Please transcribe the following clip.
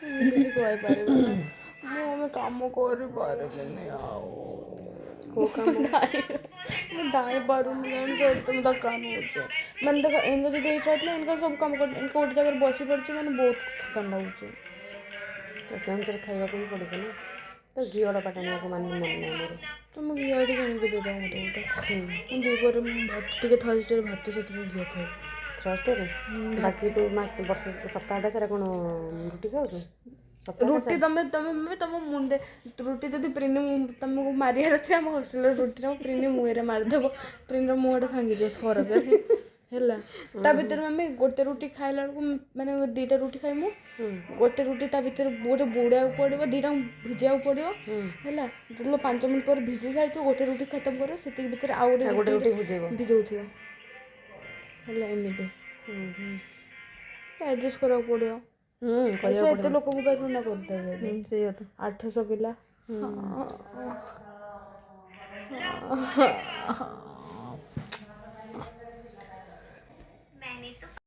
ମୁଁ କିଛି କହିପାରିବିନି। ମୁଁ ଏବେ କାମ କରିପାରିବିନି ଆଉ। କୋଉ କାମ? ମୁଁ ଧାଇଁ ପାରୁନି ଜାଣିଛ, ଏତେ ମୁଁ ଥକାନ ହେଉଛି। ମାନେ ଦେଖ, ଏଇନା ଯଦି ଏଇଠି ରହିଥିଲେ ଏଇନା ସବୁ କାମ କରି ଗୋଟେ ଜାଗାରେ ବସି ପଡ଼ୁଛି, ମାନେ ବହୁତ ଥକାନ ଲାଗୁଛି। ତ ସେ ଅନୁସାରେ ଖାଇବାକୁ ବି ପଡ଼ିବ ନା। ତ ଘିଅ ଡବାଟା ଆଣିବାକୁ ମାନେ ମନେ ନାହିଁ ମୋର। ତ ମୁଁ ଘିଅ ଏଠି କିଣିକି ଦେଇଦେବ ମୋତେ ଗୋଟେ। ମୁଁ ଦ୍ୱିପହରେ ମୁଁ ଭାତ ଟିକେ ଥର୍ସଡେରେ ଭାତ ସହିତ ମୁଁ ଘିଅ ଖାଇବି। ଥର୍ସଡେରେ? ବାକି ତୁ ମାସ ବର୍ଷ ସପ୍ତାହଟା ସାରା କ'ଣ ରୁଟି ଖାଉଛୁ ସପ୍ତାହଟା? ରୁଟି ତମେ ତମେ ତମ ମୁଣ୍ଡେ ରୁଟି ଯଦି ପ୍ରିନି ତମକୁ ମାରିବାର ଅଛି, ଆମ ହଷ୍ଟେଲରେ ରୁଟିଟା ପ୍ରିନି ମୁହଁରେ ମାରିଦେବ। ପ୍ରିନିର ମୁହଁଟା ଭାଙ୍ଗିଯିବ ଥରକରେ। ହେଲା, ତା ଭିତରେ ଆମେ ଗୋଟେ ରୁଟି ଖାଇଲା ବେଳକୁ, ମାନେ ଦୁଇଟା ରୁଟି ଖାଇମୁ, ଗୋଟେ ରୁଟି ତା ଭିତରେ ଗୋଟେ ବୁଡ଼େଇବାକୁ ପଡ଼ିବ, ଦୁଇଟା ଭିଜେଇବାକୁ ପଡ଼ିବ। ହେଲା, ଯେତେବେଳେ 5 ମିନିଟ୍ ପରେ ଭିଜେଇ ସାରିଥିବ, ଗୋଟେ ରୁଟି ଖତମ କରିବ, ସେତିକି ଭିତରେ ଆଉ ଗୋଟେ ଗୋଟେ ରୁଟି ଭିଜେଇବ। ଭିଜଉଥିବ। ହେଲା, ଏମିତି ଆଡ଼ଜଷ୍ଟ କରିବାକୁ ପଡ଼ିବ। ସେ କରିବାକୁ ଏତେ ଲୋକଙ୍କ ପାଇଁ ଥୋଡ଼ି ନା କରିଦେବେ ଏବେ। ସେଇଆ ତ। 800 ପିଲା।